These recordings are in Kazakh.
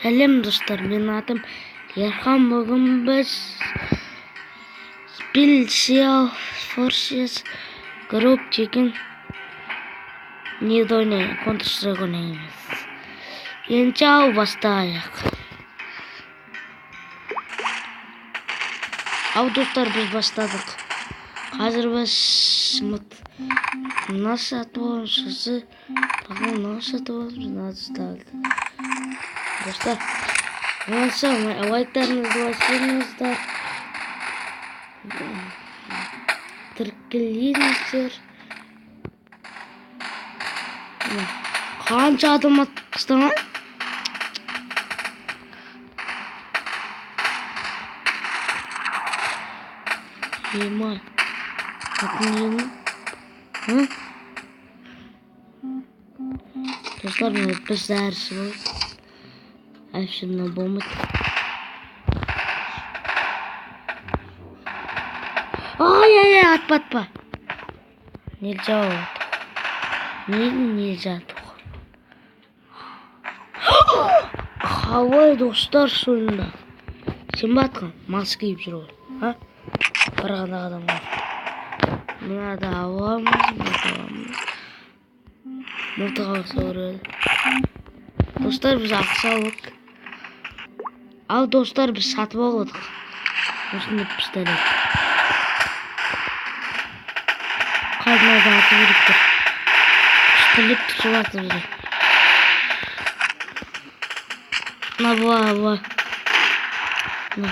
Сәлем достар, менің атым Ерхан. Бүгін біз Special Forces Group деген неде ойнаймыз, Counter Strike ойнаймыз. Енді ау бастайық. Ау достар, біз бастадық. Қазір біз мына сатып аламыз, сосын потом мына сатып аламыз, мына ставить. Достар, болса лайктарыңызды басыңыздар, тіркеліңіздер. Қанша адам атып тастаған? Ема, атын нені? Достар, мына біз дәрісі болды. Әпше мына болмайды. Ай, ай, ай, атпа, атпа. Нельзя вот. Не, нельзя. Қалай достар сонда? Сен бе атқан? Маска киіп жүр ғой. А? Бір ғана адамға. Мынады аламыз, мынады аламыз. Мылтық алса ұрады. Достар, біз ақша алдық. Ал достар, біз сатып алдық. Осындай пистолет. Қазынада атып жүріп тұр. Пистолет түсіп атып жүр. Мына бұла, бұла. Мына.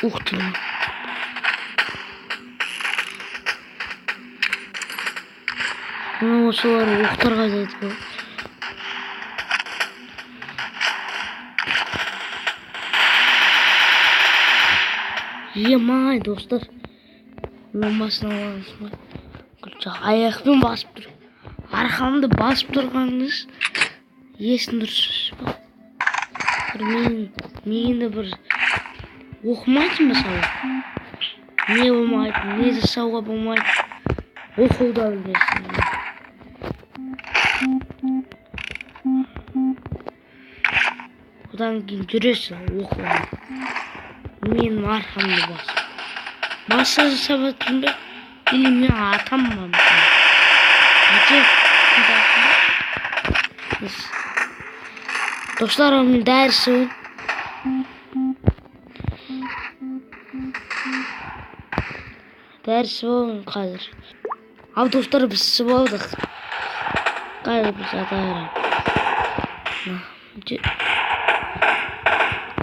Ух ты. Мына осылар оқтар қайда еді ғой? Емай, достар. Мына басын аламыз ба? Аяқпен басып тұр. Арқамды басып тұрғаныңыз есім дұрыс па? Бір мен де бір оқымайтын мысалы. Не болмайды, не жасауға болмайды. Оқу да білмейсің. Одан кейін жүресің оқуға. Менің арқамды басып. Массаж жасап жатырмын ба? Или мен атам ба? Қате? Достар, мен дәрісі. Дәрісі болын қазір. Ал достар, біз ішіп алдық. Қазір біз ата береміз.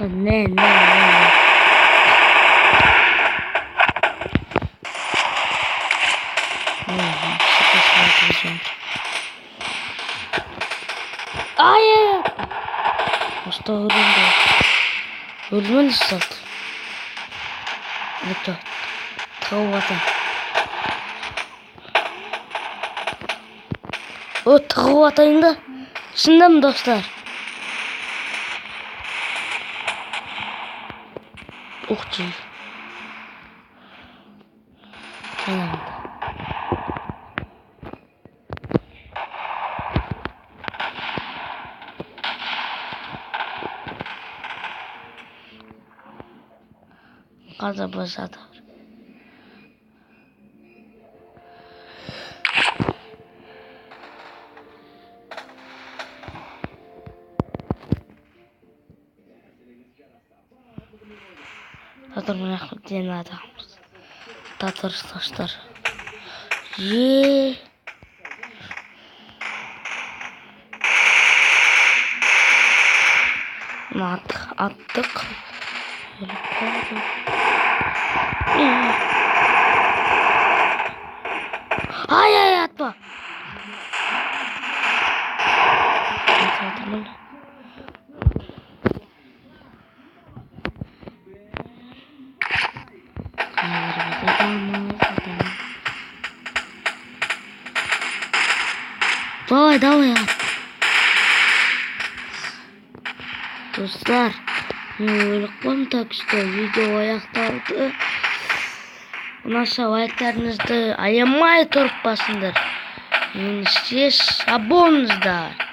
Не, не, не, не. Ай, ай, Usta ölümde. Ölümün sat. Lütfen. Тауып ата. О, тығып атайын да. Шындым, достар. Ух ты. Қазір біз ата. Татыр мына ден адамыз. Татыр достар. Е. Аттық. Өліп қалды. Ай, ай, атпа. Атып. Давай, давай. Достар, мен өліп қалдым, так что видео аяқталды. Ұнаса лайктарыңызды аямай тұрып басыңдар. Ендеше, сау болыңыздар.